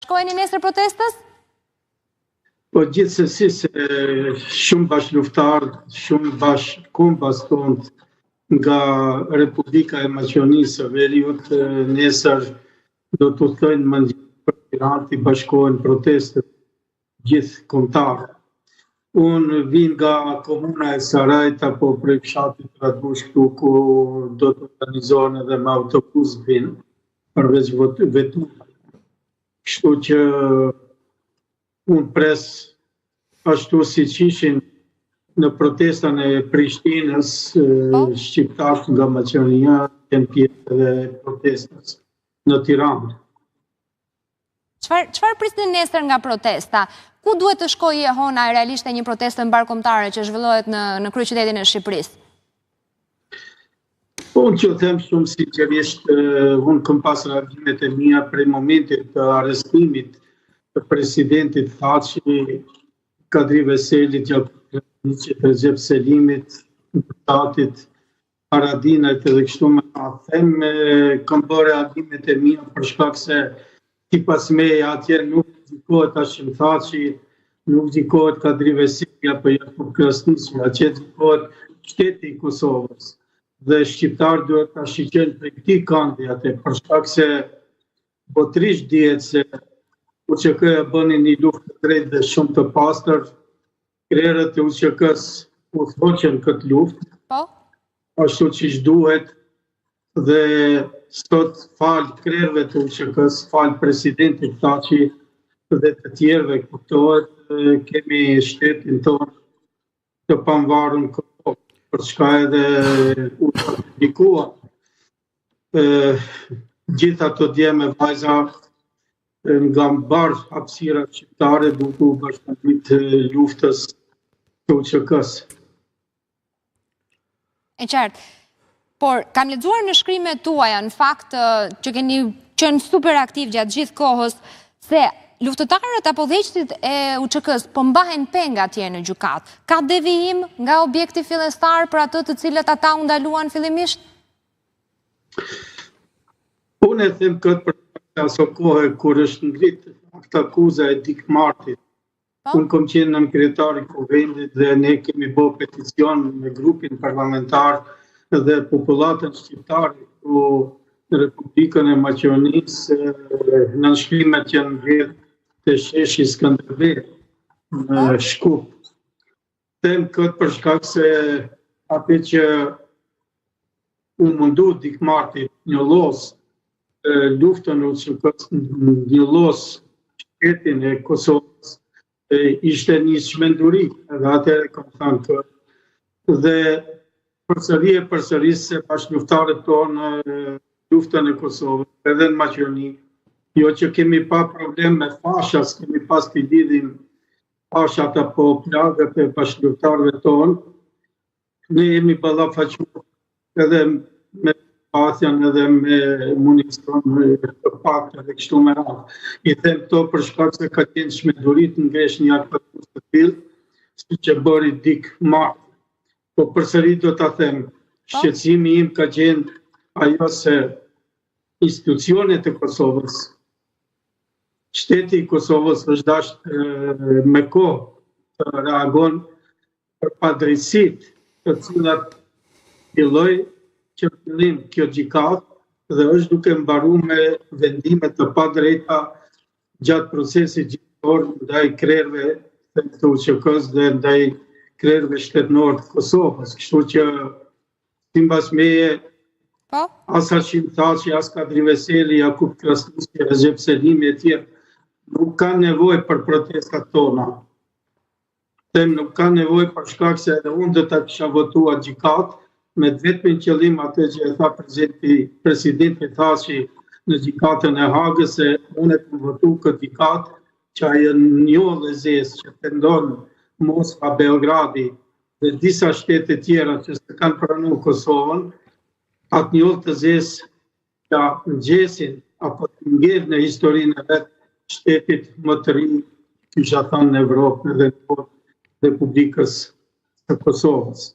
bashkoheni nesër protestës? Po gjithsesi se shumë bashkëluftarë, shumë bashkëkombas tonë nga Republika e Maqedonisë së Veriut nesër do të udhëtojnë më për Tiranë t'i bashkohen protestës gjithëkombëtare. Unë vij nga komuna e Sarajit apo prej fshatit Radush këtu ku do të organizohen edhe me autobus vijnë përveç veturave. Kështu që unë pres ashtu siç ishin në protestën e Prishtinës, po. shqiptarët nga Maqedonia janë pjesë edhe protestës në Tiranë. Çfarë çfarë prisni nesër nga protesta? Ku duhet të shkojë jehona realisht e një proteste mbarëkombëtare që zhvillohet në në kryeqytetin e Shqipërisë? Po unë që them shumë sinqerisht, unë kam pas reagimet e mia prej momentit të arrestimit të presidentit Thaçi, Kadri Veselit, Jakup Krasniqit, Rexhep Selimit, Tatit, Haradinajt edhe kështu me radhë. Them, kam bërë reagimet e mia për shkak se sipas meje atje nuk gjykohet Hashim Thaçi, nuk gjykohet Kadri Veseli apo Jakup Krasniqi, atje gjykohet shteti i Kosovës. Dhe shqiptarët duhet ta shiqojnë prej këtij kandi atë, për shkak se botërisht dihet se UÇK-ja bëni një luftë të drejtë dhe shumë të pastër, Krerët e UÇK-së udhëhoqën këtë luftë, po? ashtu qysh duhet dhe sot falë krerëve të UÇK-së, falë presidentit Thaçi dhe të tjerëve, kuptohet, kemi shtetin tonë të pamvarun në Kosovë, për çka edhe u sakrifikuan gjithë ato djem e vajza nga mbarë hapësira shqiptare duke u bashkëngjit luftës të UÇK-së. E qartë. Por, kam lexuar në shkrimet tuaja, në fakt, që keni qenë super aktiv gjatë gjithë kohës, se luftëtarët apo udhëheqësit e UÇK-së po mbahen peng atje në gjykatë. Ka devijim nga objekti fillestar për atë të cilët ata u ndaluan fillimisht? Unë e them këtë për aso kohe kur është ngrit aktakuza e Dik Martit. Po. Unë kom qenë nënkryetar i kuvendit dhe ne kemi bo peticion me grupin parlamentar dhe popullatën shqiptare këtu në Republikën e Maqedonisë, nënshkrimet janë mbledh te sheshi Skënderbej në po. Shkup. Them këtë për shkak se atë që u mundu Dik Marti njollos luftën e UÇK-së, njollos shtetin e Kosovës, ishte një çmenduri, edhe atëherë kam thënë këtë. Dhe përsëri e përsëris se bashkëluftëtarët tonë luftën e Kosovës, edhe në Maqedoni, jo që kemi pa problem me fasha, s'kemi pas t'i lidhim fashat apo plagët e bashkëluftëtarëve tonë, ne jemi ballafaqu edhe me pasjan edhe me municion të paktë edhe kështu me radhë. I them këto për shkak se ka qenë çmenduri të ngresh një aktakuzë të tillë, siç e bëri Dik Marti. Po përsëri do ta them, po. shqetësimi im ka qenë ajo se institucionet e Kosovës Shteti i Kosovës është dashtë me kohë të reagon për padrejtësitë të cilat filloi që në fillim kjo gjykatë dhe është duke mbaru me vendime të padrejta gjatë procesit gjyqësor ndaj krerëve të UÇK-së dhe ndaj krerëve shtetënorë të Kosovës. Kështu që Simbas meje, po? as Hashim Thaçi, as Kadri Veseli, Jakup Krasniqi, Rexhep Selimi e tjerë, nuk kanë nevojë për protestat tona. Them nuk kanë nevojë për shkak se edhe unë do ta kisha votuar gjykatë, me të vetmin qëllim atë që e tha presidenti, presidenti Thaçi në gjykatën e Hagës se unë e kam votu këtë gjykatë që ajo njollë e zezë që tendon Moskva, Beogradi, dhe disa shtete tjera që s'e kanë pranu Kosovën, atë njollë të zezë ta ngjesin apo të ngel në historinë e vet shtetit më të ri, kisha thënë në Evropë dhe në botë, Republikës së Kosovës.